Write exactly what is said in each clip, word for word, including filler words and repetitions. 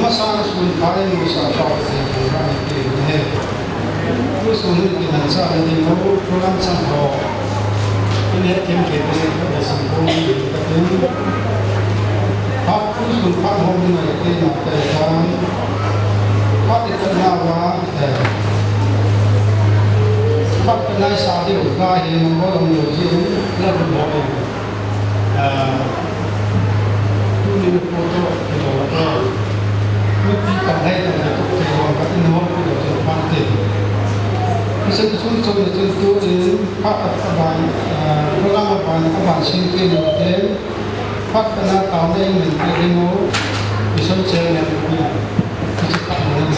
Masang sun pha in musa pha se pura ni te ni he. Tu sun ni te nan sa ni ding mo program sang ho. Ni he kem ke te ni ka sang ko ni te ka te. Ha tu sun pha ho ni na te na te ka. Ha te ka na wa te. Ha ka na sa de ka he mo ko lo ni ji na bu ho ni. Tuni photo kilo ko. Mipi kan hai kan tu kilo ka in ho kilo tu pan te. Ise tu sun sun tu tu in pa pa ban program pa pa sin ke lo te. Pa na ta ne in ke mo. Ison che ne ni. Ise pa ne ni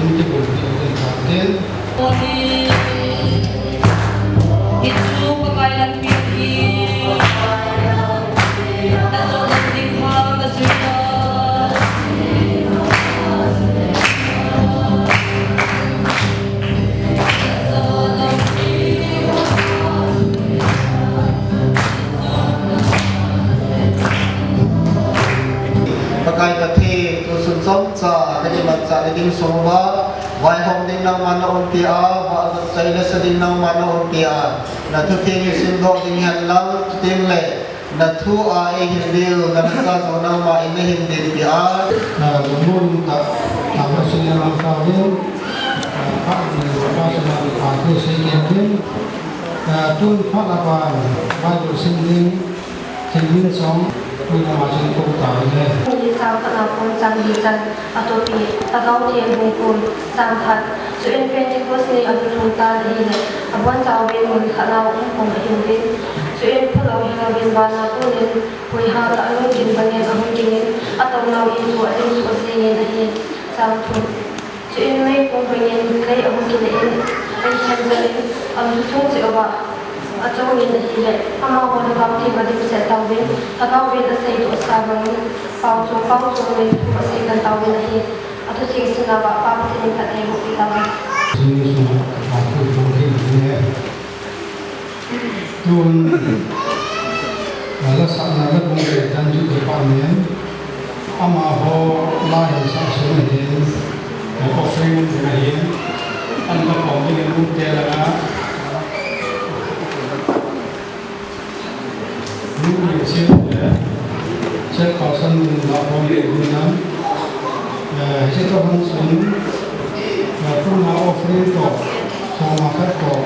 in ke bo ni in pa te. Pakai Pathen, tu sun chomcha ka kimanchah na ding sung uva, vaihom ding nangman na umpi a, vahchoi le sa ding nangman na umpi a, na thutheng i simdoh ding hen lang, chuteng le na thu a eihil diu, na lhacha jong nangman na hin dinpi a. Na lungmon tah, na lungmon tah, na lungmon tah, na lungmon tah, tun phat a ban, Bible sim ding, Sim ding song, tun ama sim ko ta le. Ni chang khat a kon chang ni chan, a topi, Lhagao Theng hung kun, chang khat. Chuin Pentecost ni a hung lhung tan ahile, a boncha uvin mun khat a um khom ahiuvin. Chuin phulou hilouvin van a konin, huiha tah lungkim bangin ahung dingin, a tounau in thu ading suh jengin ahi. Chang thum. Chuin meikong bangin lei ahung kile in, ahin khen jal in, alu chung cheh uva achom in ahile, amaho Lhagao Theng adimset tauvin, Lhagao vin asei tohsa bangin, pao chom pao chom in thu asei khen tauvin ahi. Athutheng simna uva Pa Pathen in phatthei boh peh tahen. Jesu a thu theng theng. Tun, a, la sahna la bung le tan chu department, amaho la hin sah sun ahin, a, offering ahin, an la pom ding in mun te la nga, mun le sil le, chairperson mun la pom ding in mun na, a, hiche toh hung sun, a, tun a offering toh, soma khat toh,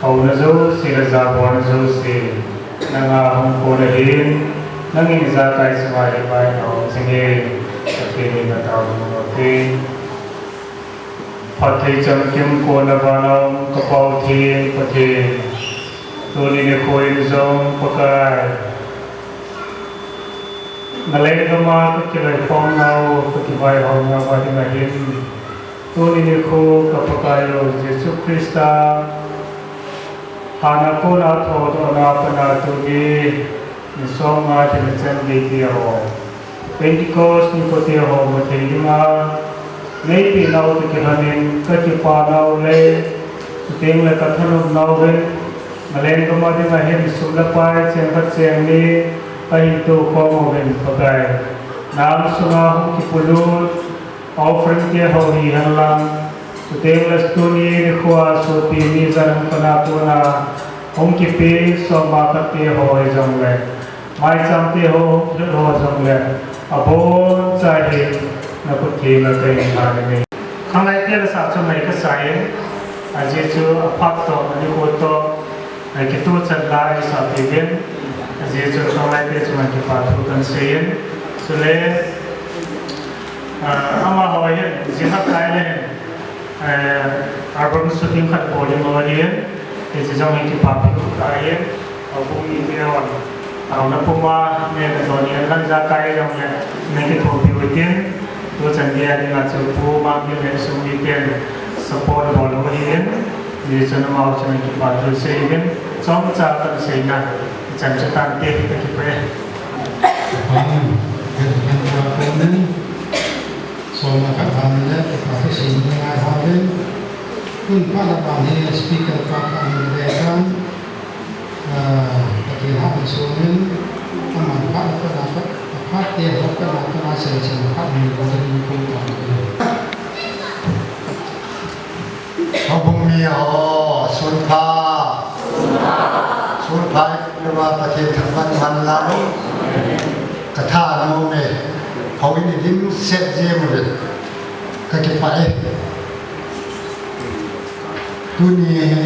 Houna jouse le jabolna jouse nanga hung kon ahin, nangin ijakai sunga hung pai nau jingin, Pathen in nataona um hen. Phatthei chamkim kona vana um ka Pathen, Pathen, tuni nikho in jong Pakai, naleng gama ka kiloikhom nau, ka kivaihom nau va ding ahin, tuni nikho ka Pakai u Jesu Christa, hana kona thodohna a pat a tuni ni som nga thina chan gei te ho, Pentecost nikho te ho mu thei dinga neipeh nau toh kilhonin ka kipah nau le, chuteng le ka thanop nau vin, naleng gama dinga hin sum le pai cheng khat cheng ni ka hin tokhom uvin Pakai. Nang sunga hung kipuilut offering te ho hihen lang, chuteng le tuni nikho a sopi mi jan hung pan a kona hung kipe soma khat te ho hijongle, maicham te ho, ho jongle, aboncha hi na khut theng a ka hin tha ding ahi. Khanglai te la sa chu mai ka sa in, ajeh chu aphat toh, anikho toh, Ei, kituh chan la eisah peh uvin, ajeh chu khanglai te chunga kipa thu kan sei in. Chule, ah, amaho hin, jingkah kai le hin, eh, album shooting khat bol ding ahi in, hiche jong hi kipa thu ahi in, houbung mite hon, taona puma, neh le don in lang ijakai jongle, nei kithopi u hitin, tuchan gei a dinga chu Pu Mangkil le sum miten support bol u ahi in, Hichun amaho chunga kipa thu sei uvin, chomcha kan seina, ichan chu tante, ka kipah e. Amen. Kan, kan pa komen. Soma ka pan le, kipa thu sei ni ngai ha uvin. Tun pa la pan hi speaker pa kan le kan. Ah, Pathen hahsat in, aman phat, phat, phat, phat te ho, phat, phat, phat, sei, sei, phat ni, ko ni ko ta. Houbung mi ho, sunpha. Sunpha, Jehovah Pathen thangvah in man lang. Ka thanom e. Houin i dimset jeng uve. Ka kipah e. Tuni hi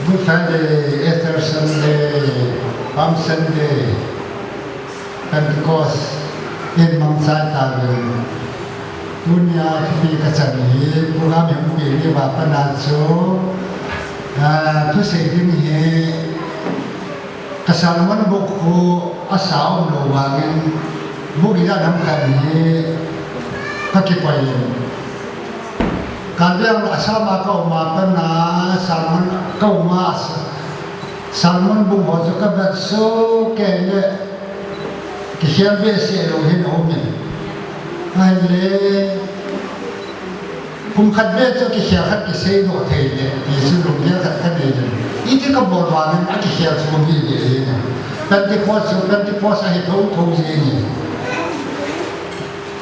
Good Friday, Easter Sunday, Palm Sunday, Pentecost in mangcha tauvin. Tunia thupi kachan hi, program hi hung peh uva pat a chu, ah, thusei ding hi, ka sermon book khu asa umlou vangin, book ijat ham khat hi ka kipah in. Karbi Anglong Assam a ka um a pat a sermon ka um a, sermon book ho chu ka vet soh kei le kikhel behseh lou hin aum in. Ahile kum khat beh chu kikhel khat kisei doh thei le ti chu lunggel khat ka nei le. Iti ka bol vangin akikhel chu um hi ve ahi. Pentecost chu Pentecost ahi thotho jeng in.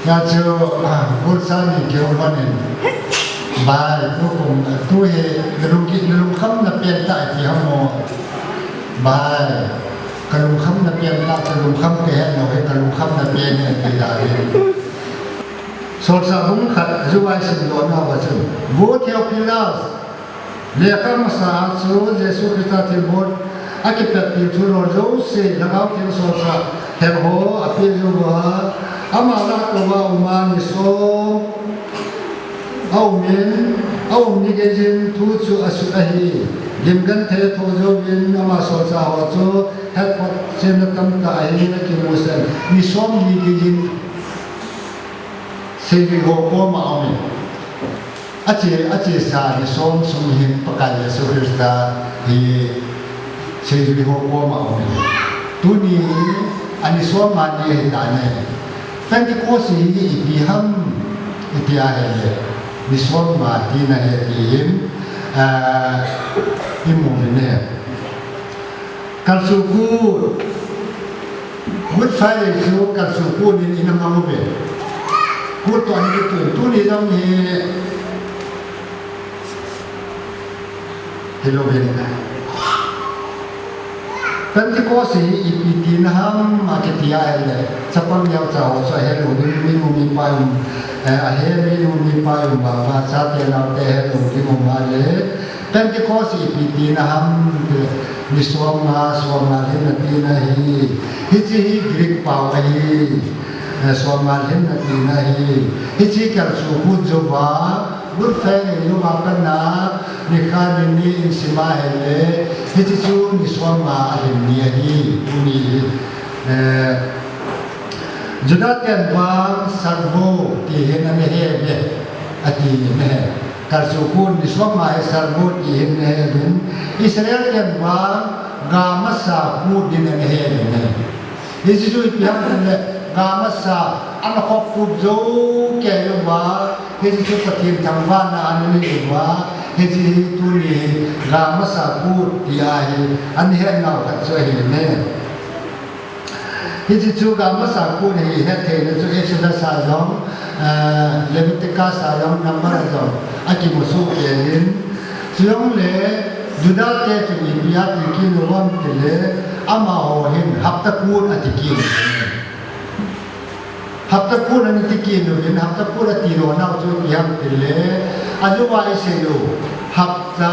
Hijeh chun, ah, Gulsa ni keu lhon in. Bai, tukum, tu hi, na lungki, na lungkham na pen tah ti ham mo. Bai, ka lungkham na pen tah, ka lungkham ka het lou hi, ka lungkham na pen e ti da hi. Solchah bung khat, July sim doh na va chun. Vo Theophilus, Lekha masa a chu Jesu Christa thilbol a kipetpi thu lol jouse Lhagao Theng solchah hel ho a pe jou uva, ama lah louva um a ni som a um in, a um ni geiyin thu chu a sut ahi. Lim genthei a tho jouvin ama solchah ho chu het phot chenna tamtah ahi, a kimusah in ni som ni geiyin seijui ho koma um in. Ache, achesa ni som sung hin Pakai Jesu Christa hi seijui ho koma um in. Tuni a ni som nga ni ahi tan e. Pentecost hi ipi ham iti ahile, ni som nga tina ahi ti hin, ah, imu uvin ahi. Kalsunkut, Good Friday chu Kalsunkut nin ina mang uve. Kut toh ani kitun, tuni jong hi, hilou vin. Pentecost hi ipi tina ham akiti a ahile, chapang neocha ho chu ahelou ding, minu mipa um, eh, ahe minu mipa um vang a, chate naote ahelou ding um ahile, Pentecost ipi tina ham, ni somnga, somnga lhinna tina ahi. Hiche hi Greek pao ahi, eh, somnga lhinna tina ahi. Hiche kalchuh kut jouva, Good Friday, Yom HaPenah, nikhat ni ni in sim a ahile, hiche chu ni somnga alhin ni ahi, tuni hi. Eh, Juda ten vang Shavuot ti hin ana he uve, ati uve. Kalchuh kut ni somnga hi Shavuot ti hin ana he uvin. Israel ten vang Gamasa kut din ana he uve. Hiche chu ipi ham itile, Gamasa, ana khop tup jou kei uva, hiche chu Pathen thangvahna ana nei uva, hiche hi tuni hi Gamasa kut tia hi ana het nau khat chu ahi ne. Hiche chu Gamasa kut hi het theina chu Exodus a jong, eh, Leviticus a jong, Number a jong, akimu soh kei in, chujongle, Juda te chun ipi ati kit u ham itile, amaho hin hapta kut ati kit u. Hapta kut ana ti kit uvin, hapta kut ati lou nau chu ipi ham itile, ajou a isei u, hapta,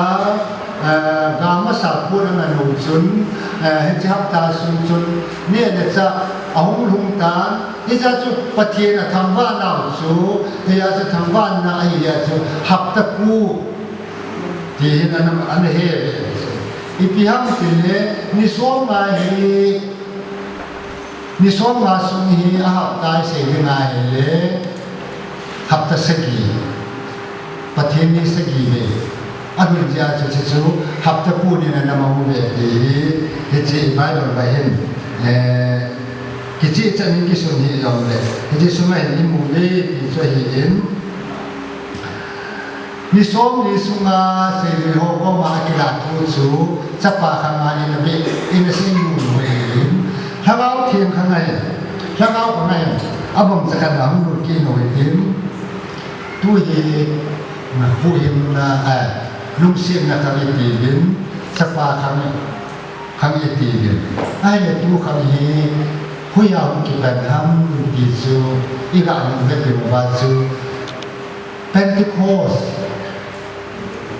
eh, Gamasa kut ana nung chun, eh, hiche hapta sung chun, neh le chah ahung lhung tan, hiche chu Pathen athangvah nau chu, hiche chu thangvahna ahi a chu, hapta kut ti hin ana, ana he uve. Ipi ham itile, ni somnga hi, ni somnga sung hi ahapta isei ding ahile, hapta sagi, Pathen ni sagi hi, ahung jia chu, chu, chu, hapta kut in ana mang uve ti hi, hiche Bible a hin, eh, kicheh chan in kisun hijongle, hiche sunga hin imu uve ti chu ahin. Ni somni sunga seijui ho koma akilah thu chu chapa khanga in abe, in asei nom u ahin. Lhagao Theng khanga hin, Lhagao khanga hin, abang chakhat a hung lut kit u hitin. Tu hi, huhhingna, eh, lungsetna khang iti uvin, chapa khang, khang iti uvin. Ahile tu khang hi, hoiya hung kipan ham ti chu, iga mu ve uva chu. Pentecost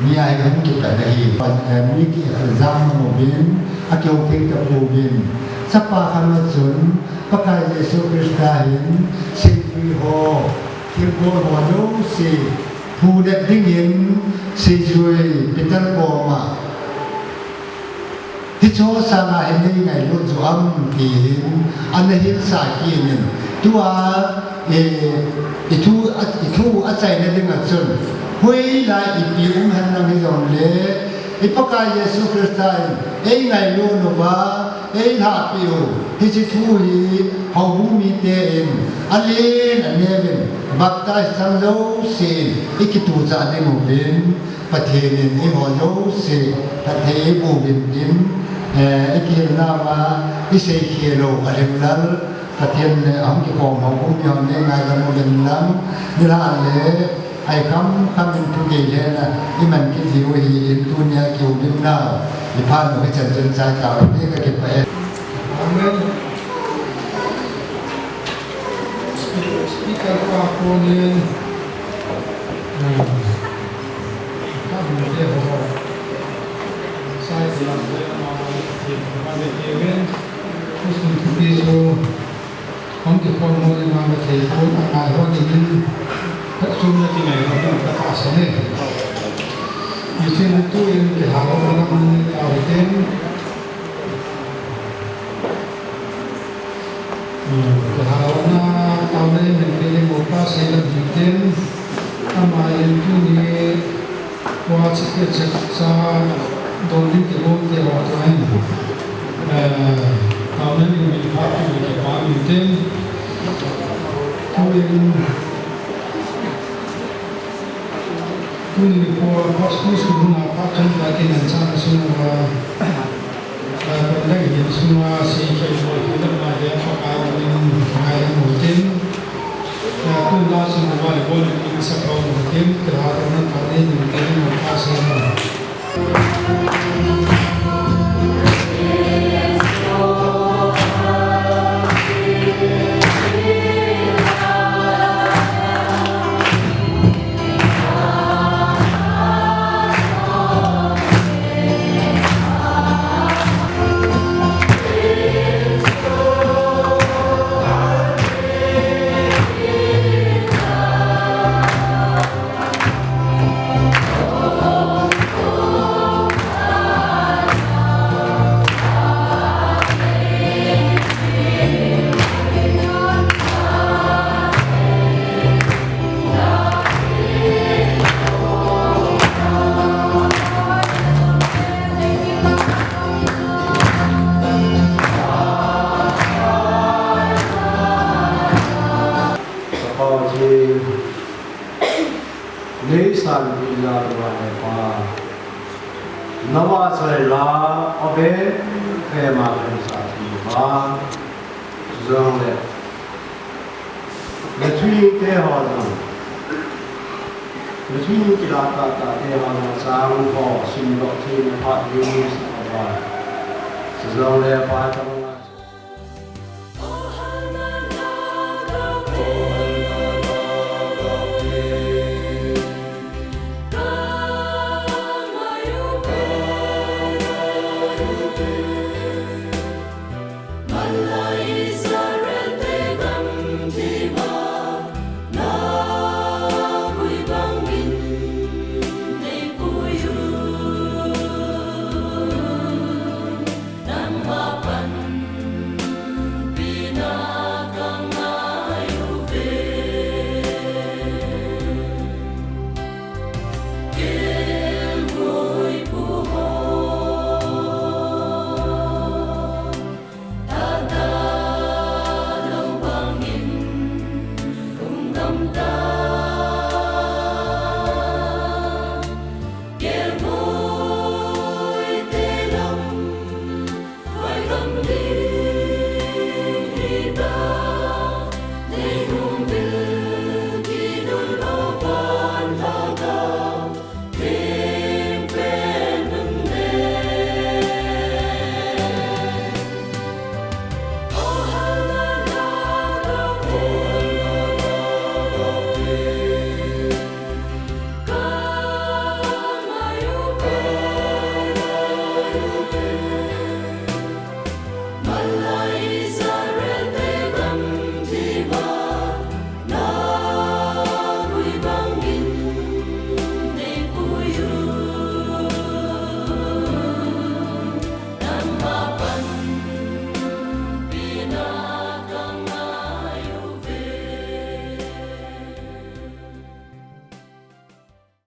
ni a hi hung kipan ahi. Eh, mi kijam mang uvin, akihou thei tapouvin. Chapa khang a chun, Pakai Jesu Christa hin, seijui ho, thilbol ho jouse, phudet dingin, seijui Peter koma. Hiche ho sanga hin nei ngailut ju ham ti hin, ana hilsah kit in. Tua, eh, i thu, i thu achaina dinga chun, hoilai ipi um henlang hijongle, i Pakai Jesu Christa in, eingailut uva, eilhahpeh u, hiche thu hi, houbung mite in, alen aneo in, baptize chang jouse in, ikituchah ding uvin, Pathen in eiho jouse, phatthei eiboh uvin tin, eh, ikihilna uva, isei khel u, alhem lal, Pathen le ahung kikhom ho, um, mi hon nei ngaidam uvin lang, nilhah le, ai kham kham in thugei le na, iman kit diu ahin tunia kiu lim nau, iphan u hichan chun chai tau, ti kakipah e. Amen. Speaker pa konin, um, Kihaona taona in min peh ding upa seilam hitin, ama in tuni kua chite chekcha don ding kilom te ho toh hin, eh, taona in min phat tu kipa min tin, tuin, tuni kua pastor sunga phat chom ta kin an cha sunga, Bible leng hin sunga sei khel bol hi lam ma le Pakai min ngaidam u tin. Tun la sunga le bol in sa kau u tin. Kila ta na ta ni min te ni ma ka sa na. Nei sanpeh jal uva he Pa, navahchoi la, abe, kema kemsa ti uva, chujongle, nathuhing te ho jong, nathuhing kilah tahtah te ho jong, chang ho simdoh theina phat ding sa uva, chujongle Pa,